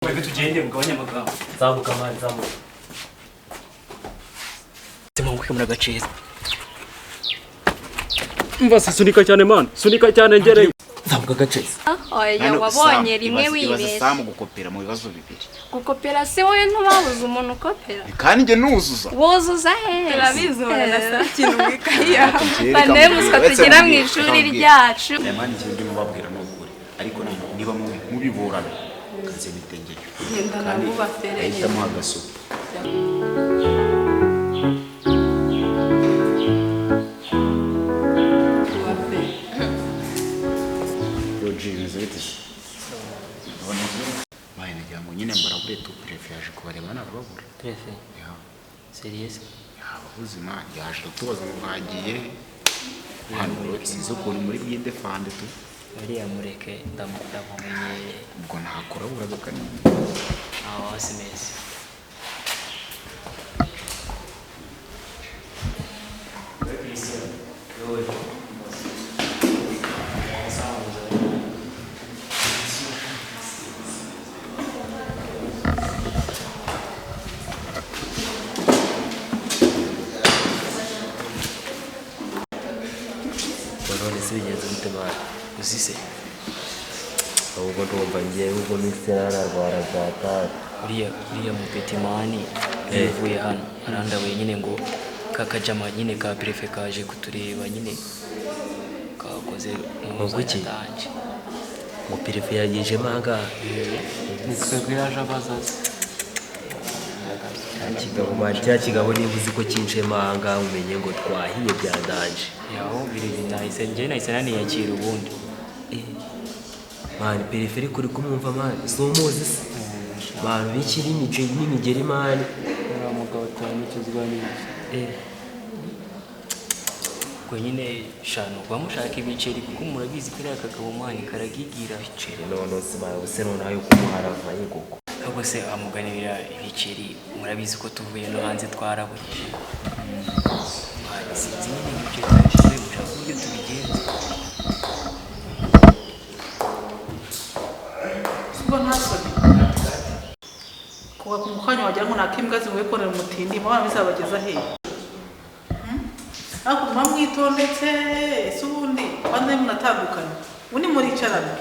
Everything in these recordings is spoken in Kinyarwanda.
Mwebwe tugende, mugabanye amagambo. Zamuka man, zamuka. Simanguke muri agaceza. Mva se, sunika cyane man, sunika cyane ngereyo. Zamuka gaceza. Oya. Hano, Wabonye Sam, rimwe ibaze wibeshye. Sam gukopera mu bibazo bibiri. Gukopera se wowe ntubabuze umuntu ukopera? Kandi njye nuzuza. Wuzuza he? Turabizi, ubona ikintu mu ikayi yawe. Bane muswa tugira mu ishuri ryacu. Aya mani, ikintu ndimo babwira ni ukuri, ariko niba mubiburana kaze mitengeyo. Genda. Kandi Nabo bafereye. ahitamo agasupu. Roger, bimeze bite se? Ubona bahe, nagira ngo nyine mbarabure tu, préfet yaje kubareba narababura. Préfet? Ya. Sérieux? Yababuze imana, yaje kutubaza ngo mwagiye hano, sinzi ukuntu muri bwidefande tu. Uriya mureke, ndamumenyereye. Ubwo ntakuraburaga kanini. Aho hasi meza. None se bigenze gute man? Uzi se? Ahubwo ndumva ngewe ubwo minsi nararwara byatari. Uriya mupeti man yavuye hano arandabuye nyine ngo kakajama nyine ka préfet kaje kutureba nyine, kakoze. Ngo iki? Yatanje. Ngo préfet yagejemo ahangaha? Ni twebwe yaje abazaza. Cya kigabo man, cya kigabo niba uzi ko kinjemo ahangaha, umenye ngo twahiye byandanje. Yaho biri, nahise njye nahise naniyakira ubundi. Man, préfet ariko uri kumwumva man, si umuzi se man, bikiri n'imigeri man. Uriya mugabo turamukizwa n'iki? Ubwo nyine shano kuba mushaka ibiceri, kuko murabizi kariya kagabo man karagigira. Biceri none se man, ubuse noneho ayo kumuharava ye koko? Ahubwo se amuganirira ibiceri, murabizi ko tuvuye no hanze twarabuye man, sinzi nyine ibiceri twabishoboye, mushaka uburyo tubigenza. Ubwo ntasoni kuva ku mukanya wagira ngo nakimbwa zivuye konera umutindi, mubana bizabageza hehe? Ariko muba mwitondetse ese ubundi kandi munatandukanye, ubundi muricarana,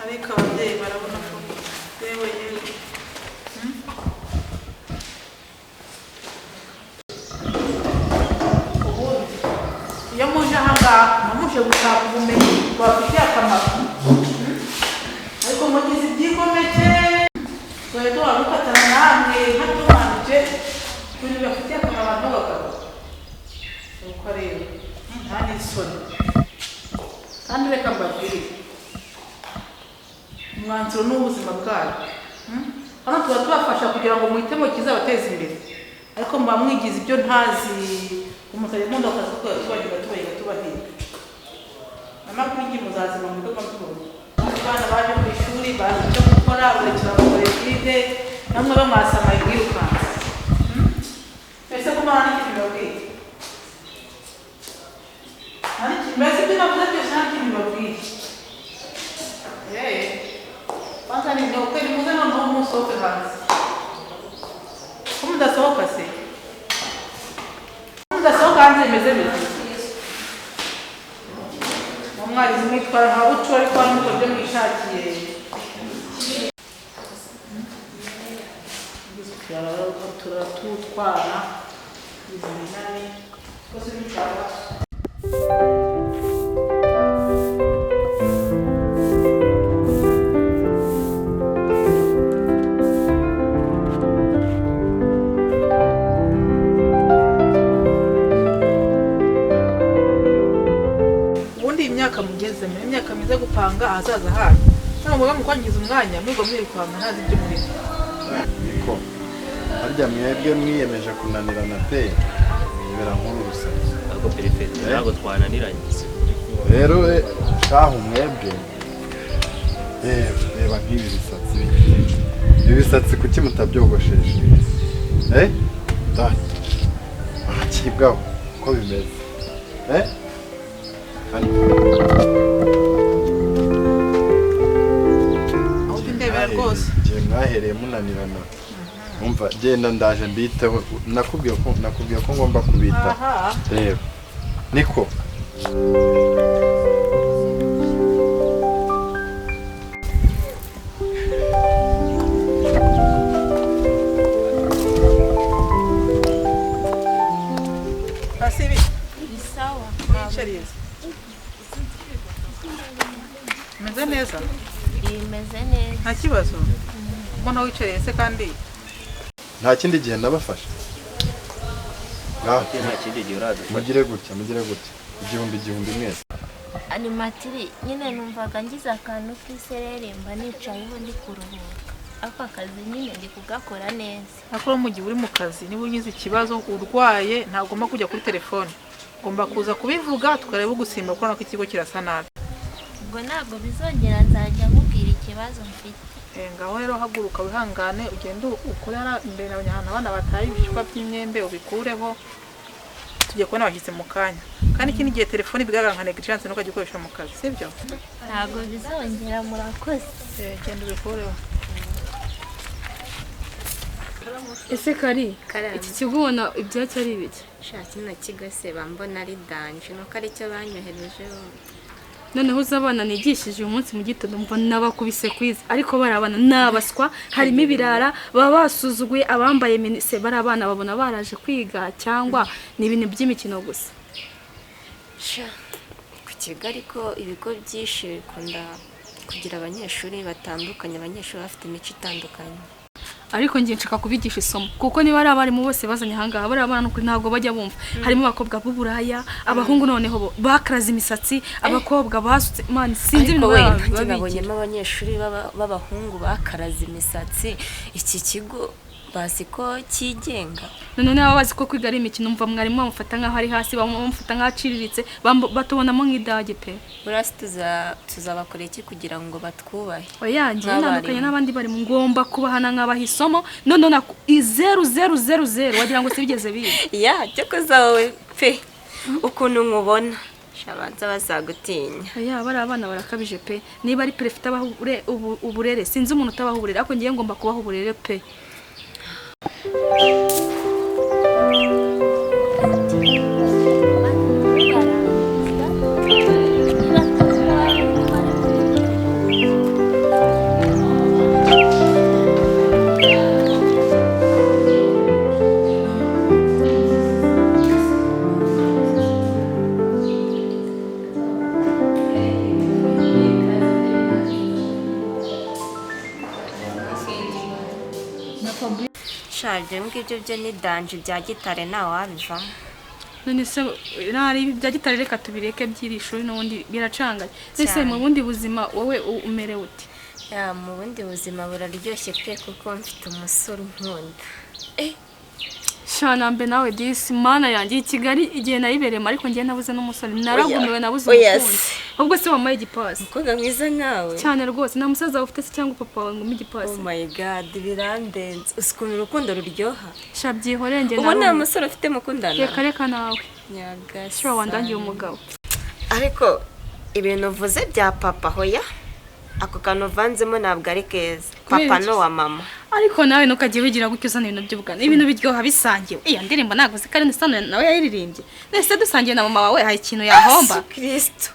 ariko ababyeyi barabona ko yewe yewe. Ubundi iyo muje ahangaha muba muje gushaka ubumenyi bubafitiye akamaro. Ariko mugize ibyigomeke, twari duhora dufatana namwe nkatumanije ibintu bibafitiye akamaro abantu b'abagabo. Nuko rero nta n'isoni. Kandi reka mbabwire, umwanzuro ni uw'ubuzima bwanyu. Hano tuba tubafasha kugira ngo muhitemo ikizabateza imbere, ariko muba mwigize ibyo ntazi. Umutari nkunda akazi ko tubahiga, tubahiga, tubahiga amakuru muzazima mu bigo tubona. Abana baje ku ishuri bazi icyo gukora, buricara bakora étude, namwe bamwasamaye mwirukanka. Ese ko mwana n'ikintu babwiye? Nta n'ikintu, mbese ibyo navuze byose nta n'ikintu babwiye? Kwanza ni uko nimuze noneho musohoke hanze. Ko mudasohoka se? Ko mudasohoka hanze bimeze bite? Mwarimu mwitwara nka bucu, ariko hano mukora ibyo mwishakiye. Turatutwara izi minani twose nitwara. Ubundi iyi myaka mugezemo ni imyaka myiza gupanga ahazaza hanyu, none muba mukwangiza umwanya mwigwa mwirukanka ntazi ibyo murimo. Niko harya mwebwe mwiyemeje kunanirana pe, mwibera nk'uru rusatsi. Ntabwo préfet, ntabwo twananiranye. Rero shahu mwebwe, reba reba nk'ibi bisatsi bigiye, ibi bisatsi kuki mutabyogosheshe? Eh, da akibwaho uko bimeze, eh. Rwose. Igihe mwahereye munanirana. Umva genda ndaje mbiteho, nakubwiye ko ngomba kubitaho. Reba niko Pasibi. Ni sawa. Wicariye. Meze neza? Imeze neza. Nta kibazo. Mbona wicariye se kandi? Nta kindi gihe nabafasha. Nta kindi gihe uradufasha. Mugire gutya, mugire gutya. 1000 mwese. Animatiri nyine numvaga ngize akantu k'isereri mba nicayeho ndi kuruhuka. Ako akazi nyine ndi kugakora neza. Akora mu gihe uri mu kazi niba ugize ikibazo urwaye ntagomba kujya kuri telefone. Ugomba kuza kubivuga tukareba ugusimba kuko nako ikigo kirasa nabi. Ubwo ntabwo bizongera nzajya nkubwira ikibazo mfite. Ngaho rero haguruka wihangane ugende ukorera imbere n'abanyahana abana bataye ibishishwa by'imyembe ubikureho, tugiye kubona abashyitsi mu kanya. Kandi ikindi gihe telefone bigaragara nka negligence ntukajya ukoresha mu kazi, sibyo? Ntabwo bizongera, murakoze. Genda ubikureho. Ese kari iki kigo ubona ibyacyo ari ibiki? Sha kino kigo se bambona ari danje nuko aricyo banyoherejeho. Noneho uzi abana nigishije uyu munsi mu gitondo mva nabakubise kwiza, ariko barabana nabaswa, harimo ibirara baba basuzuguye abambaye minise, bari abana babona baraje kwiga cyangwa ni ibintu by'imikino gusa. Sha ku kigo ariko ibigo byinshi bikunda kugira abanyeshuri batandukanye, abanyeshuri bafite imico itandukanye. Ariko ngiye nshaka kubigisha isomo kuko niba ari abarimu bose bazanye ahangaha bari abana n'ukuri ntabwo bajya bumva. Harimo abakobwa b'uburaya, abahungu noneho bo bakaraze imisatsi, abakobwa basutse, man sinzi ibintu baba. Nabonyemo abanyeshuri b'abahungu bakaraze imisatsi. Iki kigo bazi ko cyigenga. None baba bazi ko kwiga ari imikino, umva mwarimu bamufata nk'aho ari hasi, bamufata nk'aho aciriritse, batubonamo nk'idage pe. Burasi tuzabakora iki kugira ngo batwubahe? Oya njye ntandukanye n'abandi bari mu ngomba kubahana nkabaha isomo, none na 0 0 0 0 wagira ngo sibigeze biga. Ya cyokoza wowe pe ukuntu nkubona shabanza bazagutinya. Oya bari abana barakabije pe. Niba ari prefect abaha uburere, sinzi umuntu utabaha uburere, ariko ngiye ngomba kubaha uburere pe. Shaje ngibyo byo ni danje bya gitare nta wabivamo. None se nari bya gitare reka tubireke by'iri shuri n'ubundi biracanganye. Nese mu bundi buzima wowe umerewe uti? Ya mu bundi buzima buraryoshye pe kuko mfite umusore unkunda. Shana mbe nawe disi mana yanjye i Kigali igihe nayibereyemo ariko ngiye nabuze n'umusore, naragumiwe nabuze umukunzi. Ubwo se wamaye igipasi? Umukobwa mwiza nkawe. Cyane rwose nta musaza wawe ufite se cyangwa papa wawe ngo umpe igipasi? Oh my god birandenze. Usikuntu urukundo ruryoha. Sha byihoreye njye nawe. Ubu nta musore ufite mukundana? Reka reka nawe. Nyagasani. Sha wandangiye umugabo. Ariko ibintu uvuze bya papa hoya ako kantu uvanzemo ntabwo ari keza. Papa no wa mama. Ariko nawe ntukagiye wigira gutyo uzana ibintu by'ubugana, ibintu biryoha bisangiwe. Iya ndirimbo ntabwo uzi ko ari Sano nawe yayiririmbye. Nese dusangiye na mama wawe hari ikintu yahomba. Kristo.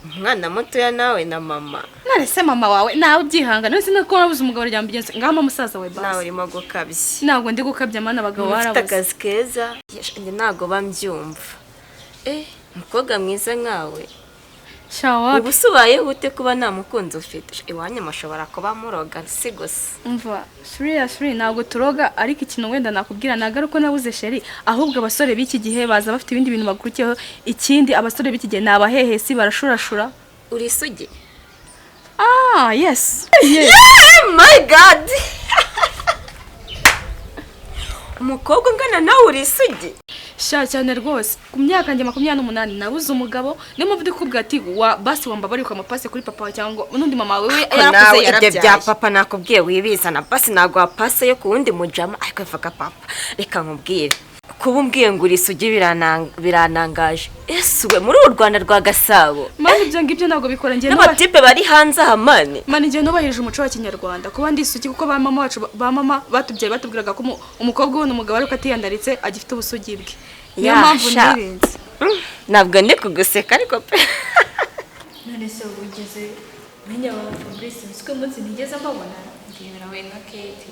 Umwana mutoya nawe na mama. None se mama wawe nawe ubyihangana, none se nako wabuze umugabo ryambigenze ngama musaza wawe basi. Nawe urimo gukabya. Ntabwo ndi gukabya mana abagabo barabuze. Ufite akazi keza, njye ntabwo bambyumva. Umukobwa mwiza nkawe. Shawa ubu ubaye ute kuba nta mukunzi ufite? Iwanyu mushobora kuba muroga si gusa. Umva shuri ntabwo turoga, ariko ikintu wenda nakubwira ntabwo ari uko nabuze sheri, ahubwo abasore b'iki gihe baza bafite ibindi bintu bakurikiyeho. Ikindi abasore b'iki gihe ni abahehesi barashurashura. Uri isugi? Ah yes. Yeah, my god. Umukobwa ungana nawe uri isugi? Sha cyane rwose ku myaka njye 28 nabuze umugabo, niyo mpamvu ndi kukubwira ati wa basi wambabari ukamapase kuri papa wawe cyangwa n'undi mama wawe yarakuze yarabyaye. Ibyo bya papa nakubwiye wibizana, basi naguha pase yo ku wundi mujama, ariko mvuga papa reka nkubwire Kuba umbwiye ngo uri isugi biranangaje. Ese we muri uru Rwanda rwa Gasabo. Man, ibyo ngibyo ntabwo bikora njye. N'abatipe bari hanze aha, man. Man, njye nubahirije umuco wa kinyarwanda kuba ndi isugi, kuko ba mama wacu, ba mama batubyaye, batubwiraga ko umukobwa ubona umugabo ariko atiyandaritse agifite ubusugi bwe. Niyo Ya, mpamvu sha. nirinze. Ntabwo ndi kuguseka ariko pe. None se ubu ugeze menya ba Fabrice, uzi ko umunsi ntigeze mbabona? Ndebera we na Kate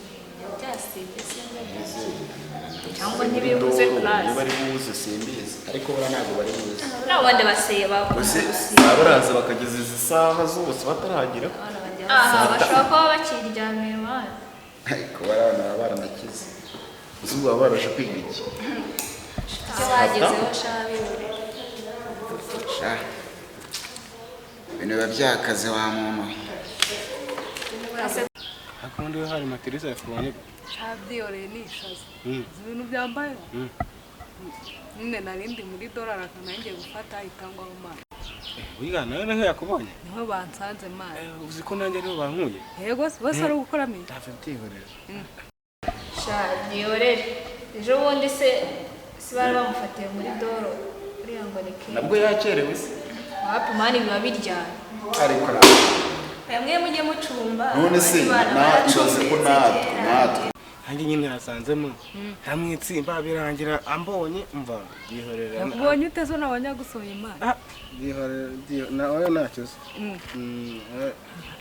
byasibye, simba byasibye cyangwa ntibibuze class. Niba ari buze simbizi, ariko buriya ntabwo bari buze. N'abandi baseye bakunda Gusa gusiba. baba baraza bakageza izi saha zose bataragera. Aha bashobora kuba bakiryamiye, bana. Ariko bariya bana baba baranakize. Uzi ubwo baba baraje kwiga iki? Icyo bagezeho sha bibure. Sha, ibintu biba byakaze wa muntu. Ariko ubundi we hari matirisa yakubonye? Shabyihoreye, ni ishaza. Uzi ibintu byambayeho? Nyine narindi muri dorari akanangiye gufata itangwaho mani. Wiga nawe niho yakubonye? Niho bansanze, man. Uzi ko nanjye ariho bankuye? Yego se, bose ari gukoramo iki? Ntavyo, byihorere. Sha, byihorere. Ejo bundi se si bari bamufatiye muri doro uriya ngo ni Kate? Nabwo yakerewe se? Wapi, man, biba biryana. Ariko Bamwe mujye mucumba. None se abandi bana na ibaze ko baracumbitse natwe kera. natwe Nanjye nyine nasanzemo ndamwitsimba, birangira ambonye. Mva, byihorere. Yakubonye ute so n'abanyagusohoye, man? Byihorere, nawe ntacyo se.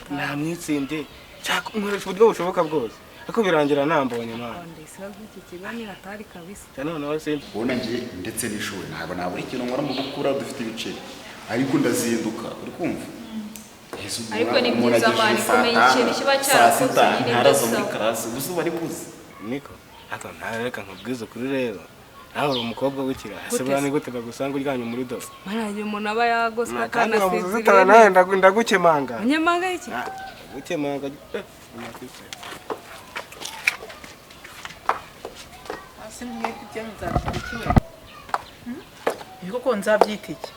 Namwitsimbye nshaka nkoresha uburyo bushoboka bwose, ariko birangira nambonye, man. Ndetse iki kigo ni hatari kabisa. Noneho se Ubona njye ndetse n'ishuri ntabwo nabura ikintu nkora mu gukura dufite ibiceri, ariko ndazinduka, uri kumva? Ese ubu Ariko ni umuntu byiza, agejeje man, saa kumenya tanu, ikintu kiba saa cyarakozwe sita nyine ntaraza gusa. muri class, ubu bari buze. Niko ariko nawe reka nkubwize ukuri rero, nawe uri umukobwa w'ikirara se? Gute Buriya se? ni gute bagusanga uryamye muri doro? Man, igihe umuntu aba yagoswe Kandi akanasinziriye. wamuzitana nawe ndagukemanga. Unyemanga iki? Ndagukemanga. Hasi mwebwe ibyanyu nzabyita iki we? Ibi koko nzabyita iki?